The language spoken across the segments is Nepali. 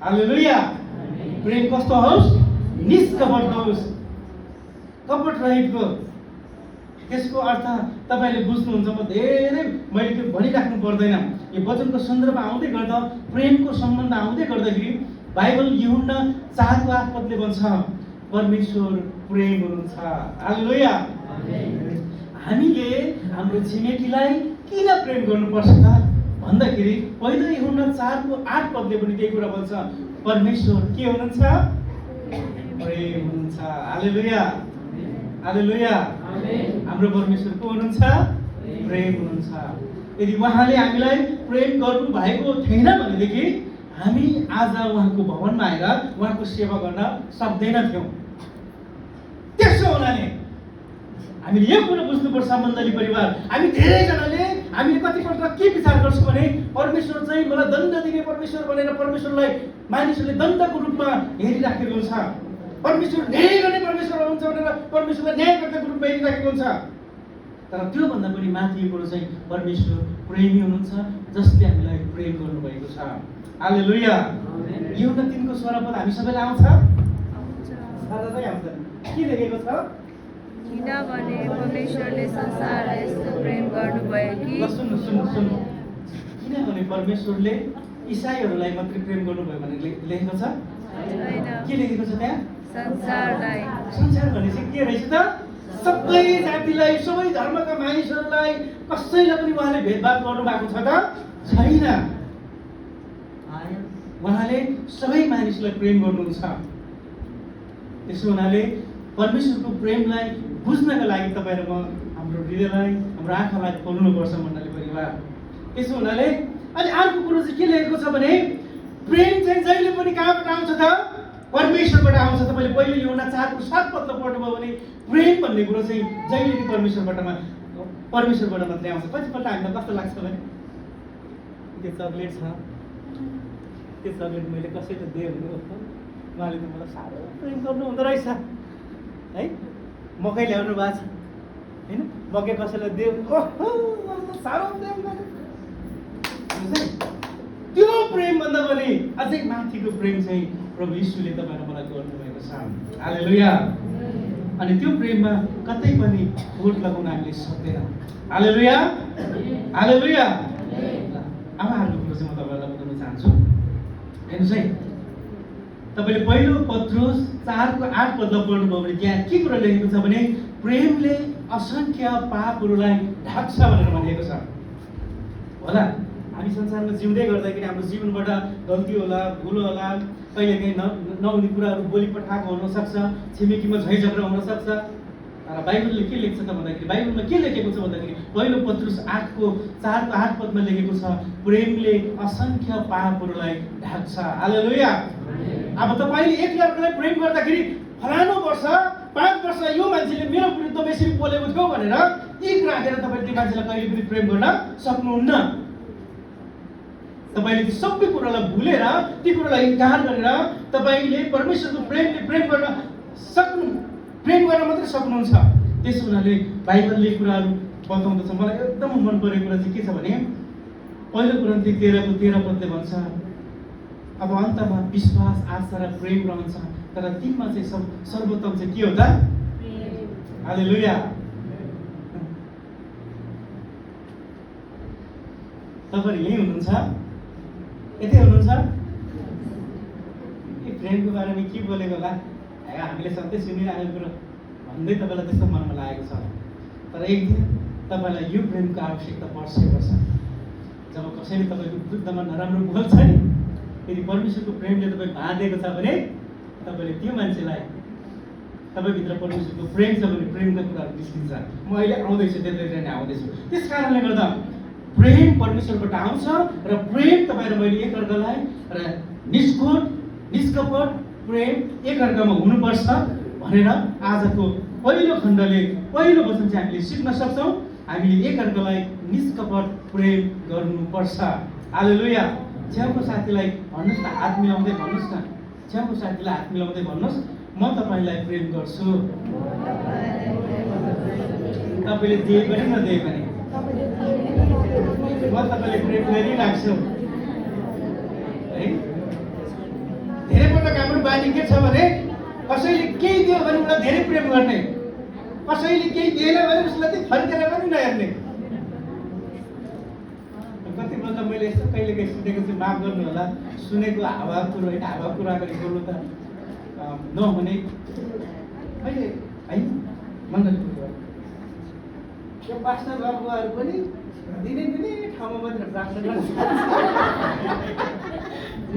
हालेलुया। प्रेम कस्तो होस्? निष्कपट होस्, कपट रहितको। त्यसको अर्थ तपाईँले बुझ्नुहुन्छ। म धेरै मैले त्यो भनिराख्नु पर्दैन। यो वचनको सन्दर्भ आउँदै गर्दा, प्रेमको सम्बन्ध आउँदै गर्दाखेरि बाइबल यूहन्ना 4:8 भन्छ परमेश्वर प्रेम हुनुहुन्छ। हालेलुया। हामीले हाम्रो छिमेकीलाई किन प्रेम गर्नुपर्छ त भन्दाखेरि पहिलो यूहन्ना 4:8 पनि त्यही कुरा भन्छ, परमेश्वर के हुनुहुन्छ? प्रेम हुनुहुन्छ। हालेलुया, हालेलुया। हाम्रो परमेश्वर को हुनुहुन्छ? प्रेम हुनुहुन्छ। यदि उहाँले हामीलाई प्रेम गर्नु भएको थिएन भनेदेखि हामी आज उहाँको भवनमा आएर उहाँको सेवा गर्न सक्दैनथ्यौँ। त्यसो हुनाले हामीले यो कुरा बुझ्नुपर्छ मण्डली परिवार। हामी धेरैजनाले हामीले कतिपल्ट के विचार गर्छौँ भने परमेश्वर चाहिँ मलाई दण्ड दिने परमेश्वर भनेर परमेश्वरलाई मानिसहरूले दण्डको रूपमा हेरिराखेको हुन्छ। परमेश्वर न्याय गर्ने परमेश्वर हुनुहुन्छ भनेर परमेश्वरलाई न्यायकर्ताको रूपमा हेरिराखेको हुन्छ। तर त्योभन्दा पनि माथि कुरो चाहिँ परमेश्वर प्रेमी हुनुहुन्छ, जसले हामीलाई प्रेम गर्नुभएको छ। हालेलुया। यूहन्ना 3 16 हामी सबैलाई आउँछ? के लेखेको छ? किनभने परमेश्वरले संसारलाई यस्तो प्रेम गर्नुभयो कि किनभने परमेश्वरले ईसाईहरूलाई मात्रै प्रेम गर्नुभयो भनेर लेखेको छ? के लेखेको छ त्यहाँ? संसारलाई। संसार भने चाहिँ के रहेछ त? सबै जातिलाई, सबै धर्मका मानिसहरूलाई, कसैलाई पनि उहाँले भेदभाव गर्नु भएको छ त? छैन। उहाँले सबै मानिसलाई प्रेम गर्नुहुन्छ। त्यसो हुनाले परमेश्वरको प्रेमलाई बुझ्नका लागि तपाईँ र म हाम्रो हृदयलाई, हाम्रो आँखालाई खोल्नुपर्छ मण्डली परिवार। त्यसो हुनाले अनि अर्को कुरो चाहिँ के लेखेको छ भने प्रेम चाहिँ जहिले पनि कहाँबाट आउँछ त? परमेश्वरबाट आउँछ। तपाईँले पहिलो यूहन्ना 4:7 पढ्नुभयो भने प्रेम भन्ने कुरो चाहिँ जहिले पनि परमेश्वरबाट मात्रै आउँछ। कतिपल्ट हामीलाई कस्तो लाग्छ भने त्यो चक्लेट छ, त्यो चक्लेट मैले कसैले दिएँ भने उहाँले त मलाई साह्रो प्रेम गर्नु हुँदो रहेछ है। मकै ल्याउनु भएको छ होइन, मकै कसैलाई दियो, साह्रो प्रेम गर्नु। त्यो प्रेमभन्दा पनि अझै माथिको प्रेम चाहिँ प्रभु यीशुले तपाईँ र मलाई गर्नुभएको छ। हालेलुया। अनि त्यो प्रेममा कतै पनि खोट लगाउन हामीले सक्दैन। हालेलुया, हालेलुया। अब अर्को कुरो चाहिँ म तपाईँलाई बताउन चाहन्छु। हेर्नुहोस् है, तपाईँले पहिलो पत्रुस 4:8 पढ्नुभयो भने त्यहाँ के कुरा लेखेको छ भने प्रेमले असङ्ख्य पापहरूलाई ढाक्छ भनेर भनिएको छ। होला हामी संसारमा जिउँदै गर्दाखेरि हाम्रो जीवनबाट गल्ती होला, भुल होला, कहिलेकाहीँ नहुने कुराहरू बोली पठाएको हुनसक्छ, छिमेकीमा झैझगडा हुनसक्छ। तर बाइबलले के लेख्छ त भन्दाखेरि बाइबलमा के लेखेको छ भन्दाखेरि पहिलो पत्रुस 4:8 लेखेको छ प्रेमले असङ्ख्य पापहरूलाई ढाक्छ। हालेलुया। अब तपाईँले एकअर्कालाई प्रेम गर्दाखेरि फलानु वर्ष 5 वर्ष यो मान्छेले मेरो विरुद्धमा यसरी बोलेको थियो भनेर एक राखेर तपाईँले त्यो मान्छेलाई कहिले पनि प्रेम गर्न सक्नुहुन्न। तपाईँले ती सबै कुरालाई भुलेर ती कुरालाई इन्कार गरेर तपाईँले परमेश्वरको प्रेम गर्न मात्रै सक्नुहुन्छ। त्यसो हुनाले बाइबलले कुराहरू बताउँदछ। मलाई एकदम मन परेको कुरा चाहिँ के छ भने पहिलो कुरिन्थी 13:13 भन्छ अब अन्तमा विश्वास, आशा र प्रेम रहन्छ, तर तीनमा चाहिँ सर्वोत्तम चाहिँ के हो त? हालेलुया। तपाईहरु यही हुनुहुन्छ? यतै हुनुहुन्छ? प्रेमको बारेमा के बोलेको होला? हामीले सधैँ सुनिरहेको कुरो भन्दै तपाईँलाई त्यस्तो मनमा लागेको छ। तर एक दिन तपाईँलाई यो प्रेमको आवश्यकता पर्छ। जब कसैले तपाईँको विरुद्धमा नराम्रो बोल्छ नि, यदि परमेश्वरको प्रेमले तपाईँ बाँधेको छ भने तपाईँले त्यो मान्छेलाई, तपाईँभित्र परमेश्वरको प्रेम छ भने प्रेमका कुराहरू निस्किन्छ। म अहिले आउँदैछु, त्यसरी नै आउँदैछु। त्यस कारणले गर्दा प्रेम परमेश्वरबाट आउँछ र प्रेम तपाईँ र मैले एकअर्कालाई र निष्कपट प्रेम एकअर्कामा हुनुपर्छ भनेर आजको पहिलो खण्डले पहिलो वचन चाहिँ हामीले सिक्न सक्छौँ। हामीले एकअर्कालाई निष्कपट प्रेम गर्नुपर्छ। हालेलुया। छेउको साथीलाई भन्नुहोस् न, हात मिलाउँदै भन्नुहोस् न, छेउको साथीलाई हात मिलाउँदै भन्नुहोस्, म तपाईँलाई प्रेम गर्छु। तपाईँले दिए पनि नदिए पनि म तपाईँलाई प्रेम गरिराख्छु है। बानी के छ भने कसैले केही दियो भने उसलाई धेरै प्रेम गर्ने, कसैले केही दिएन भने उसलाई चाहिँ फर्केर पनि नहेर्ने। कति बेला मैले यस्तो कहिलेकाहीँ सुनेको चाहिँ माफ गर्नु होला, सुनेको हावा कुरो होइन, हावा कुरा अगाडि बोल्नु त नहुने अहिले है मण्डली त्यो पास्टर बाबुहरू पनि दिने ठाउँमा मात्र प्रार्थना गर्छ,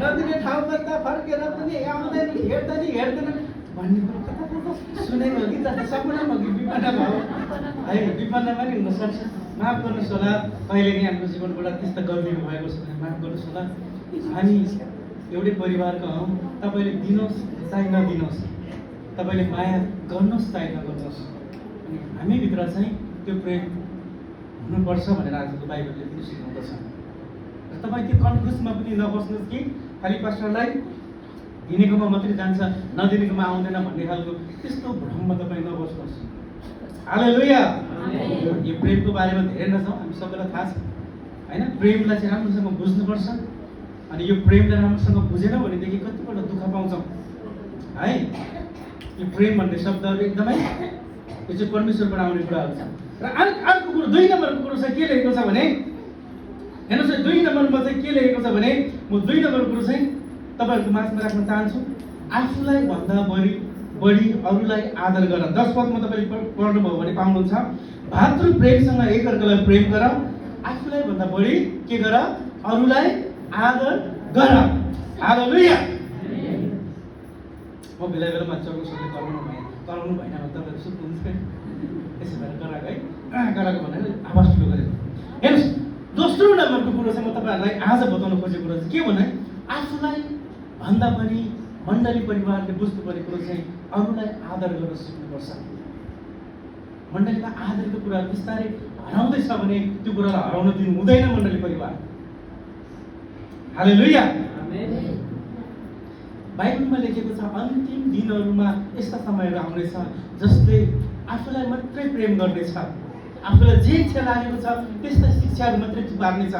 नदिने ठाउँमा त फर्केर पनि आउँदैन, हेर्दैन भन्ने कुरो कता कता सुनेको हो कि जस्तो सपनामा कि विपन्नमा हो है, विपन्नमा नि हुनसक्छ। माफ गर्नुहोस् होला, कहिलेकाहीँ हाम्रो जीवनबाट त्यस्तो गल्ती भएको छ भने माफ गर्नुहोस् होला। हामी एउटै परिवारका हौँ, तपाईँले दिनुहोस् चाहे नदिनुहोस्, तपाईँले माया गर्नुहोस् चाहे नगर्नुहोस्, अनि हामीभित्र चाहिँ त्यो प्रेम हुनुपर्छ भनेर आजको बाइबलले पनि सिकाउँदछ। र तपाईँ त्यो कन्फ्युजमा पनि नबस्नुहोस् कि खालि पास्टरलाई दिनेकोमा मात्रै जान्छ, नदिनेकोमा आउँदैन भन्ने खालको त्यस्तो भ्रममा तपाईँ नबस्नुहोस्। हालेलुया। यो प्रेमको बारेमा धेरै नजाउँ, हामी सबैलाई थाहा छ होइन। प्रेमलाई चाहिँ राम्रोसँग बुझ्नुपर्छ, अनि यो प्रेमलाई राम्रोसँग बुझेन भनेदेखि कतिपल्ट दुःख पाउँछौँ है। यो प्रेम भन्ने शब्दहरू एकदमै यो चाहिँ परमेश्वरबाट आउने कुराहरू छ। र अर्को कुरो 2 नम्बरको कुरो चाहिँ के लेखेको छ भने, हेर्नुहोस् 2 नम्बरमा चाहिँ के लेखेको छ भने, म 2 नम्बरको कुरो चाहिँ तपाईँहरूको माझमा राख्न चाहन्छु। आफूलाई भन्दा बढी अरूलाई आदर गर। 10 पदमा तपाईँले पढ्नुभयो भने पाउनुहुन्छ, भातृ प्रेमसँग एकअर्कालाई प्रेम गर, आफूलाई भन्दा बढी के गर, अरूलाई आदर गर। हालेलुया। म बेला बेलामा चौकसले कराउनु भएन भने तपाईँहरू सुत्नुहुन्छ, त्यसो भएर कराएको भनेर आवाज ठुलो गरेको। हेर्नुहोस्, दोस्रो नम्बरको कुरो चाहिँ म तपाईँहरूलाई आज बताउन खोजेको कुरो चाहिँ के भने, आफूलाई भन्दा पनि मण्डली परिवारले बुझ्नुपर्ने कुरो चाहिँ अरूलाई आदर गर्न सिक्नुपर्छ। मण्डलीमा आदरको कुराहरू बिस्तारै हराउँदैछ भने त्यो कुरालाई हराउन दिनु हुँदैन मण्डली परिवार। हालेलुया। बाइबलमा लेखेको छ, अन्तिम दिनहरूमा यस्ता समयहरू आउनेछ जसले आफूलाई मात्रै प्रेम गर्नेछ, आफूलाई जे इच्छा लागेको छ त्यस्ता शिक्षाहरू मात्रै बाँड्नेछ।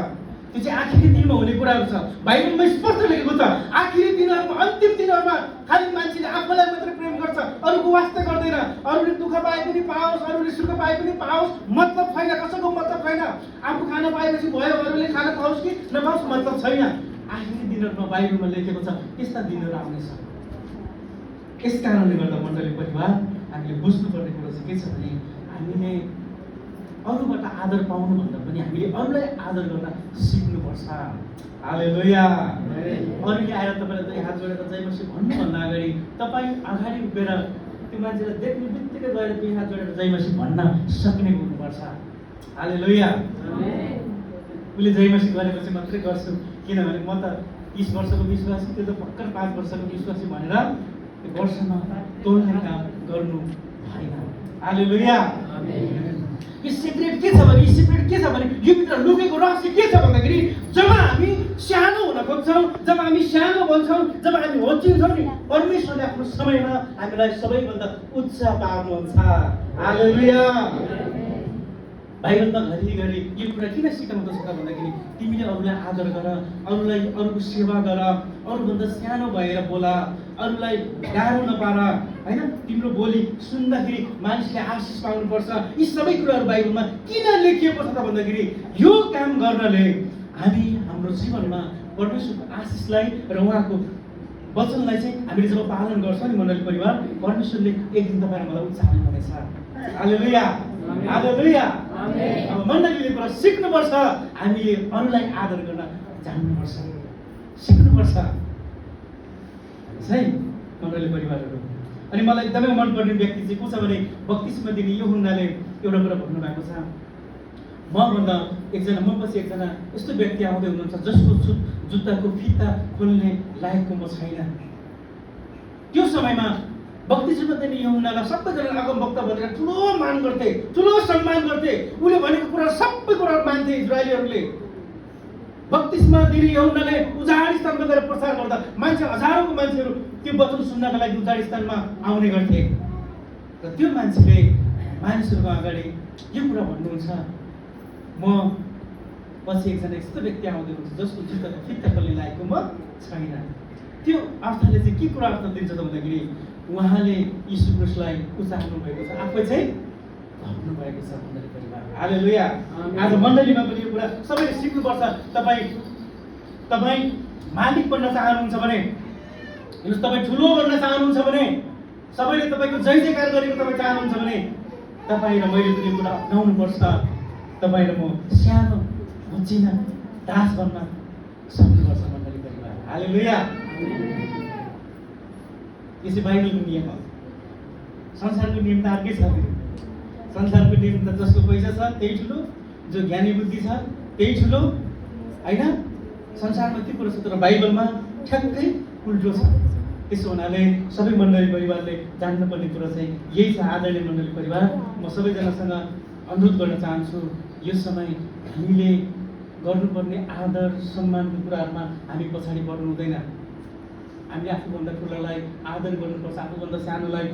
त्यो चाहिँ आखिरी दिनमा हुने कुराहरू छ। बाइबलमा स्पष्ट लेखेको छ, आखिरी दिनहरूमा, अन्तिम दिनहरूमा खालि मान्छेले आफूलाई मात्रै प्रेम गर्छ, अरूको वास्ता गर्दैन। अरूले दुःख पाए पनि पाओस्, अरूले सुख पाए पनि पाओस्, मतलब छैन, कसैको मतलब छैन। आफू खान पाएपछि भयो, अरूले खान पाओस् कि नपाओस्, मतलब छैन। आखिरी दिनहरूमा बाइबलमा लेखेको छ त्यस्ता दिनहरू आउनेछ। यस कारणले गर्दा मण्डली परिवार हामीले बुझ्नुपर्ने कुरो चाहिँ के छ भने, हामीले अरूबाट आदर पाउनु भन्दा पनि हामीले अरूलाई आदर गर्न सिक्नुपर्छ। हालेलुया। अरूले आएर तपाईँलाई 2 हात जोडेर जय मसीह भन्नुभन्दा अगाडि तपाईँ अगाडि उभिएर त्यो मान्छेलाई देख्ने बित्तिकै गएर 2 हात जोडेर जय मसीह भन्न सक्ने हुनुपर्छ। हालेलुया। उसले जय मसीह गरेपछि मात्रै गर्छु, किनभने म त 30 वर्षको विश्वासी, त्यो त भर्खर 5 वर्षको विश्वासी भनेर त्यो वर्षमा तोड्ने काम गर्नु भएन। हालेलुया। यो सिक्रेट के छ भने, यो भित्र लुकेको रहस्य के छ भन्दाखेरि, जब हामी सानो हुन खोज्छौँ, जब हामी सानो बन्छौँ, जब हामी होचिन्छौँ नि, परमेश्वरले आफ्नो समयमा हामीलाई सबैभन्दा उच्च पार्नुहुन्छ। हालेलुया। बाइबलमा घरिघरि यो कुरा किन सिकाउँदछ त भन्दाखेरि, तिमीले अरूलाई आदर गर, अरूको सेवा गर, अरूभन्दा सानो भएर बोला, अरूलाई गाह्रो नपार होइन। तिम्रो बोली सुन्दाखेरि मानिसले आशिष पाउनुपर्छ। यी सबै कुराहरू बाइबलमा किन लेखिएको छ त भन्दाखेरि, यो काम गर्नले हामी हाम्रो जीवनमा परमेश्वरको आशिषलाई र उहाँको वचनलाई चाहिँ हामीले जब पालन गर्छौँ नि मण्डली परिवार, परमेश्वरले एक दिन तपाईँ मलाई उच्च हाल्नुहुनेछ। हालेलुया। हालेलुया। अब मण्डलीले कुरा सिक्नुपर्छ, हामीले अरूलाई आदर गर्न जान्नुपर्छ, सिक्नुपर्छ है मण्डली परिवारहरू। अनि मलाई एकदमै मनपर्ने व्यक्ति चाहिँ को छ भने, बत्तिसमा दिने यूहन्नाले एउटा कुरा भन्नुभएको छ, मपछि एकजना यस्तो व्यक्ति आउँदै हुनुहुन्छ जसको जुत्ताको फिता खोल्ने लायकको म छैन। त्यो समयमा बत्तिसमा दिने यूहन्नालाई सबैजना अगमवक्ता भनेर ठुलो मान गर्थे, ठुलो सम्मान गर्थे। उसले भनेको कुरा सबै कुरा मान्थे इजरायलीहरूले। बत्तिसमा दिने यूहन्नाले उजाड स्थानमा गएर प्रचार गर्दा हजारौँको मान्छेहरू त्यो वचन सुन्नका लागि उजाड स्थानमा आउने गर्थे। र त्यो मान्छेले मानिसहरूको अगाडि यो कुरा भन्नुहुन्छ, म पछि एकजना यस्तो व्यक्ति आउँदै हुन्छ जसको जुत्ताको फित्ता खोल्ने लायकको म छैन। त्यो अर्थले चाहिँ के कुरा अर्थ दिन्छ त भन्दाखेरि उहाँले यीशु क्रिस्टलाई उचाल्नु भएको छ, आफै चाहिँ भग्नु भएको छ मण्डली परिवार। हालेलुया। आज मण्डलीमा पनि यो कुरा सबैले सिक्नुपर्छ। तपाईँ मालिक बन्न चाहनुहुन्छ भने, हेर्नुहोस्, तपाईँ ठुलो बन्न चाहनुहुन्छ भने, सबैले तपाईँको जय जयकार गरेको तपाईँ चाहनुहुन्छ भने तपाईँ र मैले पनि कुरा अप्नाउनुपर्छ। तपाईँ र म सानो बुझिना दास बन्न सक्नुपर्छ मण्डली परिवार। हालेलुया। यो चाहिँ बाइबलको नियम हो। संसारको नियम त अर्कै छ। संसारको नियम त जसको पैसा छ त्यही ठुलो, जो ज्ञानी बुद्धि छ त्यही ठुलो, होइन? संसारमा त्यो कुरो छ, तर बाइबलमा ठ्याक्कै उल्टो छ। त्यसो हुनाले सबै मण्डली परिवारले जान्नुपर्ने कुरा चाहिँ यही छ। आदरणीय मण्डली परिवार, म सबैजनासँग अनुरोध गर्न चाहन्छु, यो समय हामीले गर्नुपर्ने आदर सम्मानको कुराहरूमा हामी पछाडि बढ्नु हुँदैन। हामीले आफूभन्दा ठुलालाई आदर गर्नुपर्छ, आफूभन्दा सानोलाई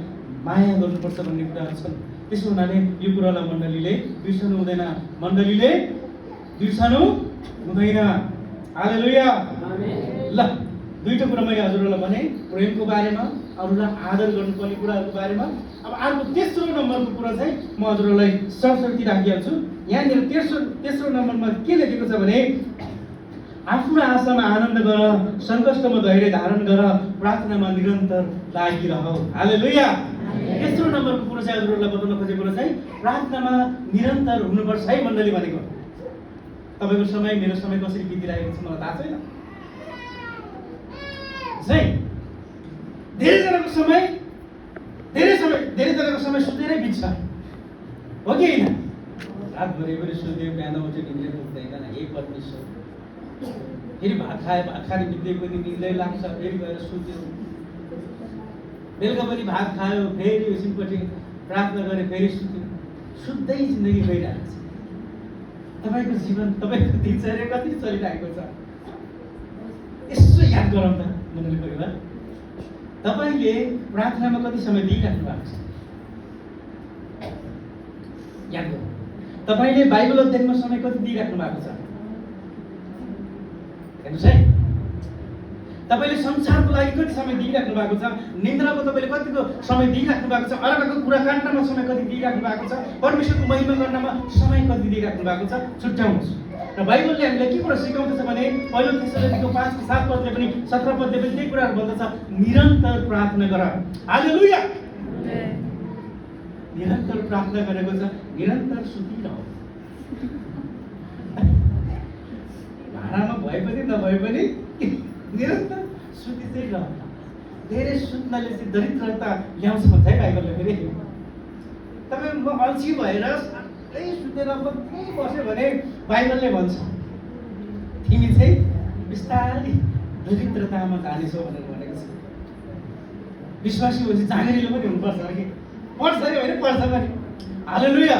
माया गर्नुपर्छ भन्ने कुराहरू छन्। त्यसो हुनाले यो कुरालाई मण्डलीले बिर्सनु हुँदैन, मण्डलीले बिर्सनु हुँदैन। हालेलुया। ल, दुईवटा कुरा मैले हजुरहरूलाई भने, प्रेमको बारेमा, अरूलाई आदर गर्नुपर्ने कुराहरूको बारेमा। अब अर्को तेस्रो नम्बरको कुरा चाहिँ म हजुरहरूलाई सरसर्ती राखिहाल्छु। यहाँनिर तेस्रो नम्बरमा के लेखेको छ भने, आफ्नो आशामा आनन्द गर, सङ्कष्टमा धैर्य धारण गर, प्रार्थनामा निरन्तर लागिरह। हालेलुया। तेस्रो नम्बरको कुरा चाहिँ हजुरहरूलाई बताउन खोजेको कुरा चाहिँ प्रार्थनामा निरन्तर हुनुपर्छ है मण्डली भनेको। तपाईँको समय, मेरो समय कसरी बितिरहेको छ मलाई थाहा छैन। धेरैजनाको समय सुतेरै बित्छ, हो कि होइन? रातभरि सुत्यो, बिहान उठ्यो, निन्द्रै पुग्दैन। यही परमेश्वर। फेरि भात खाने बित्दै पनि निन्द्रै लाग्छ, फेरि गएर सुत्यो। बेलुका पनि भात खायो, फेरि एकछिनपछि प्रार्थना गरे, फेरि सुत्यो। सुत्दै जिन्दगी गइरहेको छ। तपाईँको जीवन, तपाईँको दिनचर्या कति चलिरहेको छ? यसो याद गरौँ त मण्डली परिवार। तपाईँले प्रार्थनामा कति समय दिइराख्नु भएको छ? याद गरौँ। तपाईँले बाइबल अध्ययनमा समय कति दिइराख्नु भएको छ? हेर्नुहोस् है, तपाईँले संसारको लागि कति समय दिइराख्नु भएको छ? निन्द्रामा तपाईँले कतिको समय दिइराख्नु भएको छ? अर्काको कुरा काट्नमा समय कति दिइराख्नु भएको छ? परमेश्वरको महिमा गर्नमा समय कति दिइराख्नु भएको छ? छुट्याउनुहोस्। र बाइबलले हामीलाई के कुरा सिकाउँदछ भने, पहिलो थेसलोनिकेको 5:7 पदले पनि 17 पदले पनि त्यही कुराहरू भन्दछ, निरन्तर प्रार्थना गर। हालेलुया। निरन्तर प्रार्थना गरेको छ, निरन्तर सुतिरह। भाडामा भए पनि नभए पनि निरन्तर सुति चाहिँ रह। धेरै सुत्नाले चाहिँ दरिद्रता ल्याउँछ भन्छ है बाइबलले। फेरि तपाईँ म अल्छी भएर साह्रै सुतेर मात्रै बस्यो भने बाइबलले भन्छ तिमी चाहिँ बिस्तारै दरिद्रतामा जानेछौ भनेर भनेको छ। विश्वासी भएपछि जाँगरिलो पनि हुनुपर्छ कि पर्छ नि, होइन? पर्छ पनि। हालेलुया।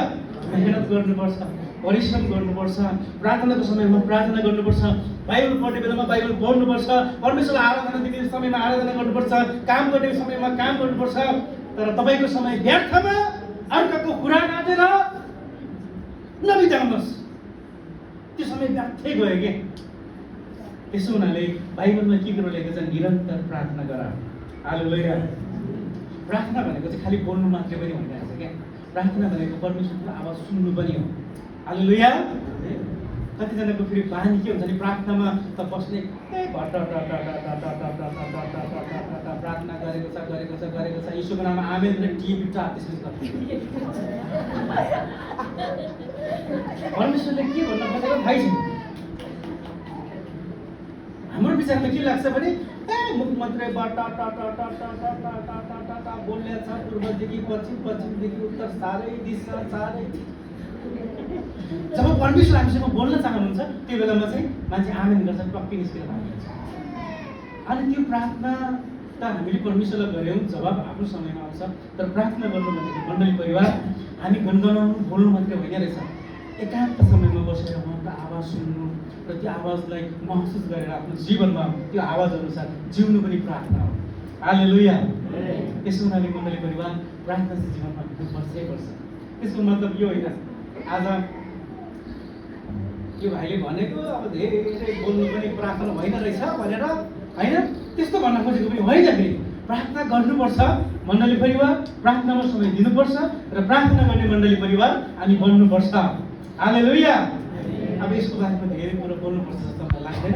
मेहनत गर्नुपर्छ, परिश्रम गर्नुपर्छ, प्रार्थनाको समयमा प्रार्थना गर्नुपर्छ, बाइबल पढ्ने बेलामा बाइबल पढ्नुपर्छ, परमेश्वरलाई आराधना दिने समयमा आराधना गर्नुपर्छ, काम गर्ने समयमा काम गर्नुपर्छ। तर तपाईँको समय व्यर्थमा अर्काको कुरा काटेर नबिताउनुहोस्। त्यो समय व्यर्थै गयो कि। त्यसो हुनाले बाइबलमा के कुरो लेखेको छ? निरन्तर प्रार्थना गर। हालेलुया। प्रार्थना भनेको चाहिँ खालि बोल्नु मात्रै पनि होइन क्या। प्रार्थना भनेको परमेश्वरको आवाज सुन्नु पनि हो। हालेलुया। कतिजनाको फेरि बानी के हुन्छ भने प्रार्थनामा त बस्ने प्रार्थना गरेको छ यीशुको नाममा आमेन र टिभी त्यसपछि परमेश्वरले के भन्न खोजेको थाहै छैन। हाम्रो विचारमा के लाग्छ भने मुख मात्रै बोल्ने छ, पूर्वदेखि पश्चिम, पश्चिमदेखि उत्तर, चारै दिशा, चारै। जब परमेश्वर हामीसँग बोल्न चाहनुहुन्छ त्यो बेलामा चाहिँ मान्छे आमेन गर्छ, टक्कै निस्केर भागिन्छ। अनि त्यो प्रार्थना त हामीले परमेश्वरलाई गऱ्यौँ, जवाब आफ्नो समयमा आउँछ। तर प्रार्थना गर्नु भनेको मण्डली परिवार हामी गुनगुनाउनु बोल्नु मात्रै होइन रहेछ। एकान्त समयमा बसेर उहाँको आवाज सुन्नु र त्यो आवाजलाई महसुस गरेर आफ्नो जीवनमा त्यो आवाज अनुसार जिउनु पनि प्रार्थना हो। हालेलुया। त्यसो हुनाले मण्डली परिवार प्रार्थना चाहिँ जीवनमा हुनुपर्छै पर्छ। त्यसको मतलब यो होइन आज यो भाइले भनेको अब धेरै बोल्नु पनि प्रार्थना होइन रहेछ भनेर होइन? त्यस्तो भन्न खोजेको पनि होइन। फेरि प्रार्थना गर्नुपर्छ, मण्डली परिवार प्रार्थनामा समय दिनुपर्छ र प्रार्थना गर्ने मण्डली परिवार हामी बन्नुपर्छ। हालेलुया। अब यसको बारेमा धेरै कुरा बोल्नुपर्छ जस्तो मलाई लाग्दैन।